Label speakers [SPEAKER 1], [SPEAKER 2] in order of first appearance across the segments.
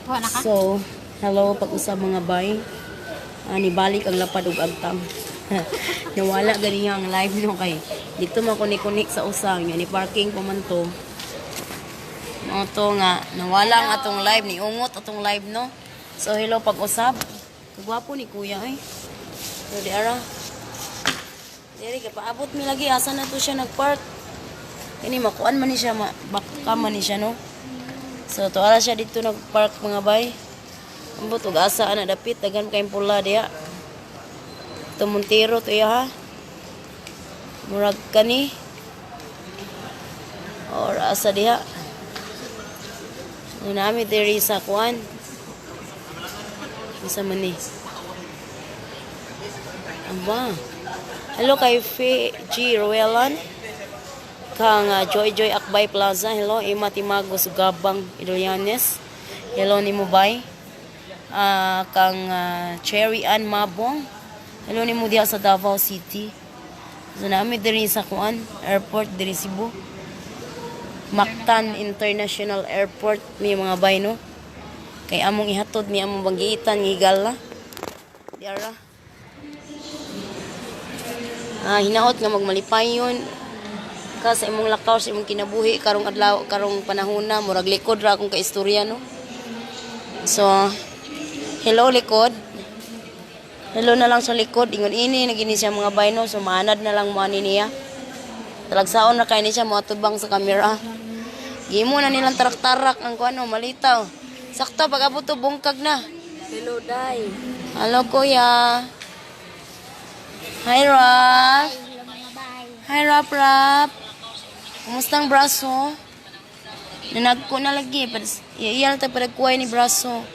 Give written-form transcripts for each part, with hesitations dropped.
[SPEAKER 1] Kuha na ka?
[SPEAKER 2] So, hello, pag-usab, mga bay. Nibalik ang lapad ug agtang. Nawala gani ang live, no, kay dito man ko ni connect sa usa nga ni parking pa man to. Mao to nga nawala ang atong live, ni ungot atong live, no. So hello, pag-usab. Kagwapo ni kuya eh. So di ara. Diri ka paabot mi lagi, asa na to siya nagpark. Kini makuan man ni siya, baka man ni siya, no. So to ara siya dito nagpark, mga bay. Ambot og asa ana dapit, daghan kayong pula diha. To Montero to iya ha. Murag kani. Or asa diha. Nami diri sa kuan. Asa man ni? Aba. Hello kay Fe G. Ruelan. Kang Joy Joy Akbay Plaza. Hello, Ima Timago Sugabang Idolianes. Hello nimo, bay. Kang Cherry Ann Mabong. Hello nimo diha sa Davao City. So nami diri sa kuan, airport diri Cebu. Mactan International Airport mi, mga bay, no. Kay among ihatod ni among banggiitan ngigala. Di ara. Hinaot nga magmalipayon ka sa imong lakaw, sa imong kinabuhi karong adlaw, karong panahona. Murag likod ra akong kaistorya, no. So hello, likod. Hello na lang sa likod. Ingon ini nagini siya, mga bay, no. So maanad na lang mo ani niya. Talagsaon na kay ni siya moatubang sa kamera. Gimo na nilang tarak-tarak ang kuano malitaw. Sakto pag abot to, bungkag na.
[SPEAKER 1] Hello, Day.
[SPEAKER 2] Hello, kuya. Hi, Rap.
[SPEAKER 1] Hello, mga bay.
[SPEAKER 2] Hi, Rap Rap. Kumusta ang braso? Nanagko na lagi. Iyal ta para kuhay ni braso.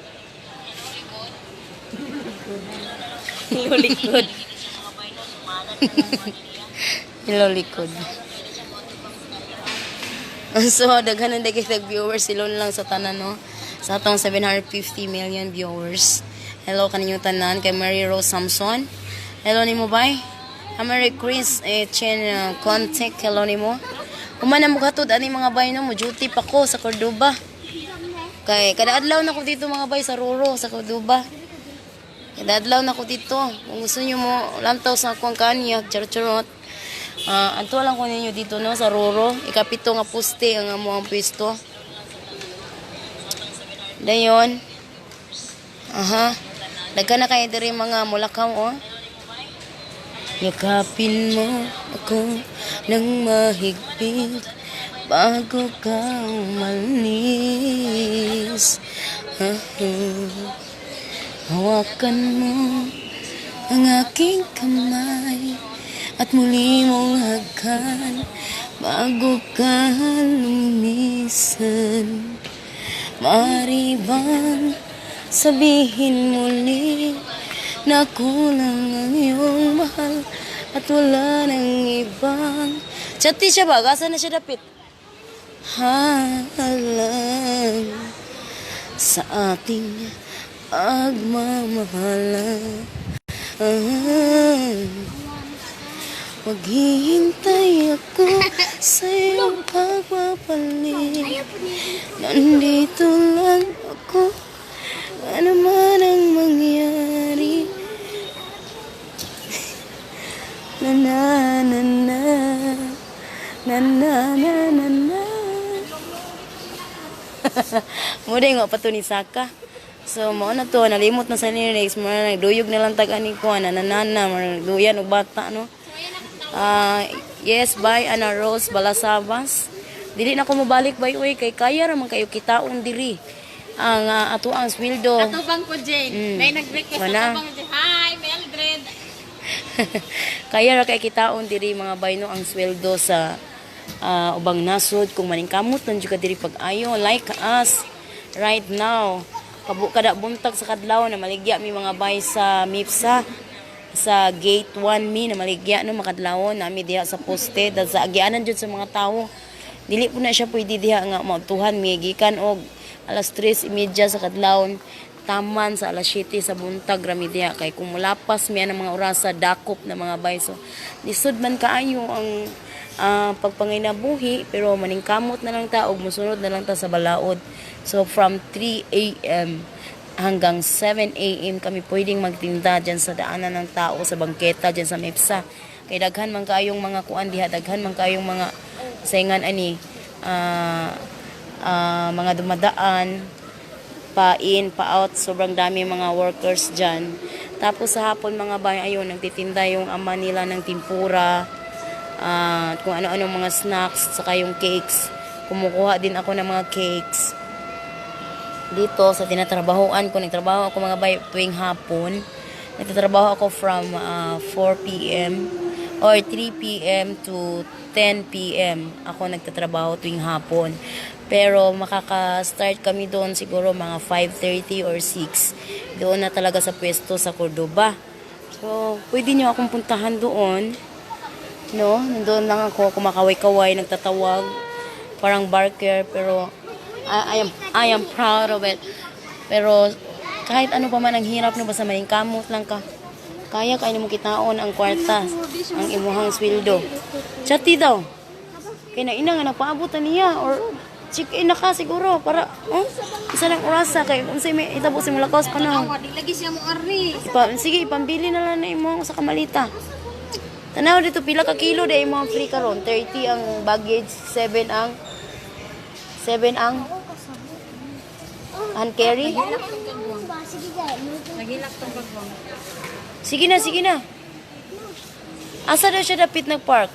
[SPEAKER 2] Hello, likod. Hello, likod. So, daghan na kay viewers. Silon lang sa tanan, no? Sa atong 750 million viewers. Hello kaninyong tanan. Kay Mary Rose Samson. Hello nimo, bay. Mary Chris Chen Contact. Hello nimo. Human na mo ani, mga bay, no, mo duty pa ko sa Cordoba. Kay kada adlaw na ko dito, mga bay, sa Roro sa Cordoba. Kada adlaw na ko dito. Kung gusto niyo mo lantaw sa akong kanya, charot charot. Anto lang ko ninyo dito, no, sa Roro, ikapito nga poste ang amo ang pwesto. Dayon. Aha. Daghan na kayo diri mga mulakaw oh. Yakapin mo ako ng mahigpit bago ka umalis. Ah, hawakan mo ang aking kamay at muli mong hagkan bago ka lumisan. Maaari bang sabihin muli na kulang ang iyong mahal at wala nang ibang? Chati siya ba? Gasa na siya dapit? Halang sa ating pagmamahalan. Maghihintay ako sa iyong pagbabalik. Nandito lang ako, ano man ang mangyari. Na na na na na na na na na. Mo nga pa to ni Saka. So mao na to, nalimot na sa lyrics, mo na nagduyog na lang tag ani ko na na na na, mo nagduyan og bata, no. Yes, bye, Ana Rose Balasabas. Dili na ko mobalik, bay uy, kay kaya ra man kayo kitaon diri. Ang ato ang sweldo.
[SPEAKER 1] Atubang ko, Jane. May nag-request.
[SPEAKER 2] Wala.
[SPEAKER 1] Atubang ko, Jane. Hi, Mildred.
[SPEAKER 2] Kaya ra kay kitaon diri, mga bay, no, ang sweldo sa ubang nasod kung maningkamot lang jud ka diri pag-ayo like us right now. Kabo kada buntag sa kadlaw na maligya mi, mga bay, sa Mipsa sa gate 1 mi na maligya, no, makadlawon nami diha sa poste dahil sa agianan jud sa mga tawo. Dili po na siya pwede diha nga mautuhan mi gikan og alas 3:30 sa kadlawon, taman sa alas 7 sa buntag rami diha, kay kung mulapas mi ang mga orasa, dakop na, mga bay. So lisod man kaayo ang pagpanginabuhi, pero maningkamot na lang ta og musunod na lang ta sa balaod. So from 3 a.m. hanggang 7 a.m. kami pwedeng magtinda dyan sa daanan ng tao, sa bangketa, dyan sa Mepsa. Kay daghan man kayong mga kuan diha, daghan man kayong mga sayngan ani, mga dumadaan, pa in, pa out, sobrang dami mga workers dyan. Tapos sa hapon, mga bay, ayun, nagtitinda yung ama nila ng tempura, kung ano-ano mga snacks, saka yung cakes. Kumukuha din ako ng mga cakes. Dito sa tinatrabahoan ko, nagtrabaho ako, mga bay, tuwing hapon. Nagtatrabaho ako from 4 p.m. or 3 p.m. to 10 p.m. Ako nagtatrabaho tuwing hapon. Pero makaka-start kami doon siguro mga 5:30 or 6. Doon na talaga sa pwesto sa Cordoba. So, pwede nyo akong puntahan doon. No? Nandoon lang ako kumakaway-kaway, nagtatawag. Parang barker, pero I am proud of it. Pero kahit ano pa man ang hirap, no, basta may kamot lang ka. Kaya kaya mo kitaon ang kwarta, ang imuhang sweldo. Chati daw. Kaya na ina nga nagpaabot na niya or check in na ka siguro para, oh, isa lang orasa kay unsay may itabo sa imong lakaw sa panahon.
[SPEAKER 1] Awa, di lagi siya mo arni.
[SPEAKER 2] Sige, ipambili na lang na imo sa kamalita. Tanaw dito pila ka kilo di imo ang free karon. 30 ang baggage, 7 ang hand carry.
[SPEAKER 1] Nagilak tong kagwang.
[SPEAKER 2] Sige na, sige na. Asa daw siya dapit nagpark?